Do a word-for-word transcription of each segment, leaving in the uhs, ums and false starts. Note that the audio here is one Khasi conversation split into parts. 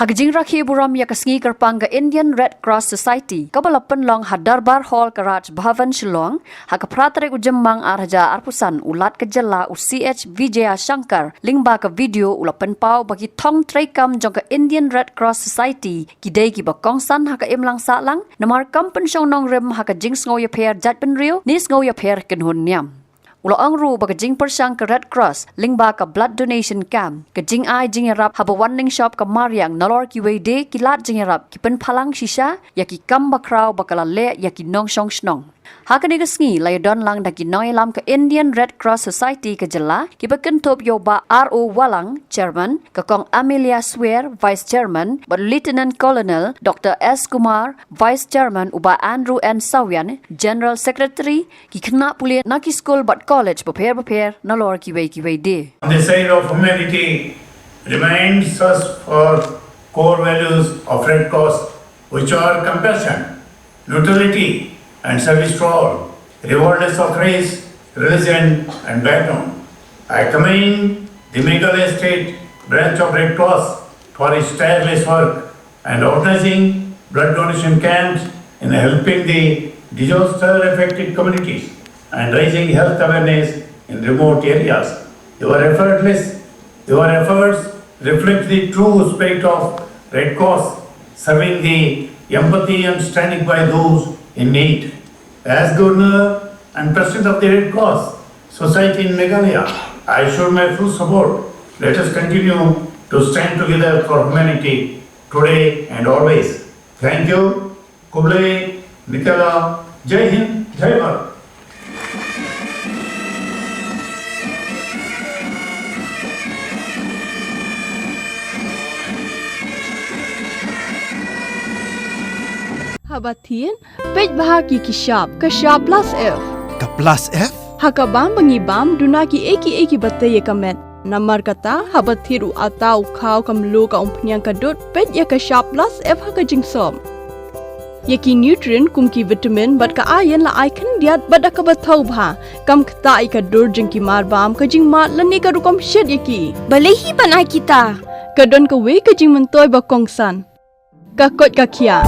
Ha ka jingrakhe burom ïa ka sngi kyrpang ka Indian Red Cross Society, kaba la pynlong ha Darbar Hall ka Raj Bhavan Shillong, ha ka phra tarik u Jymmang ar hajar arphew san, u Lat ka jylla u C H Vijayashankar, lyngba ka video u la pynpaw ba ki thong treikam jong ka Indian Red Cross Society ki dei kiba kongsan ha ka imlang sahlang, namar kam pynshong nongrim ha ka jingsngew ïapher jaitbynriew ne sngew ïapher kynhun niam. U la ong ruh ba ka jingpyrshang ka Red Cross lyngba ka blood donation camp, ka jingai jingïarap haba wan ning shop ka mariang nalor kiwei de ki lad jingïarap ki pynphalang shisha ïa ki kam bakhraw ba ka la leh ïa ki nongshong shnong. Ha kane ka sngi la ïadon lang da ki nongïalam ka Indian Red Cross Society ka jylla, kiba kynthup ïa u Bah R O Walang, Chairman, ka Kong Amelia Swer, Vice Chairman, bad Lieutenant Colonel Doctor S Kumar, Vice Chairman, u Bah Andrew N Sawian, General Secretary, ki khynnah pule na ki skul bad college bapher bapher nalor kiwei kiwei de. On the side of humanity reminds us for core values of Red Cross, which are compassion, neutrality, and service to all, regardless of race, religion, and background. I commend the Meghalaya State Branch of Red Cross for its tireless work and organizing blood donation camps, in helping the disaster affected communities and raising health awareness in remote areas. Your effortless, your efforts reflect the true spirit of Red Cross, serving the empathy and standing by those in need. As Governor and President of the Red Cross Society in Meghalaya, I assure my full support. Let us continue to stand together for humanity today and always. Thank you. Khublei, Nikala, Jai Hind, Jai Bharat. Haba thied, peit bha ki ki shap, ka shap plus F. Ka plus F? Ha ka bam ba ngi bam, duna ki ei ki ei kiba tei ïa ka met. Namar kata, haba thied u atta, u khaw, ka mluh, ka umphniang, ka dud, peit ïa ka shap plus F ha ka jingsop. Ïa ki nutrient kum ki vitamin bad ka iron la ai khyndiat bad da kaba thaw bha. Kam ktah ïa ka dur jong ki marbam, ka jingmad lane ka rukom shet ïa ki. Balei hi ban ai kita? Ka don kawei ka jingmyntoi ba kongsan. Ka koit ka khiah.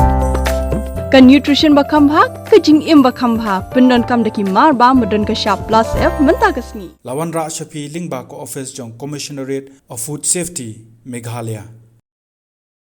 Ka nutrition ba kham bha, ka jingim ba kham bha. Pyndonkam da ki marbam ba don ka shap plus F mynta ka sngi. La wanrah sha phi lyngba ka office jong Commissionerate of Food Safety, Meghalaya.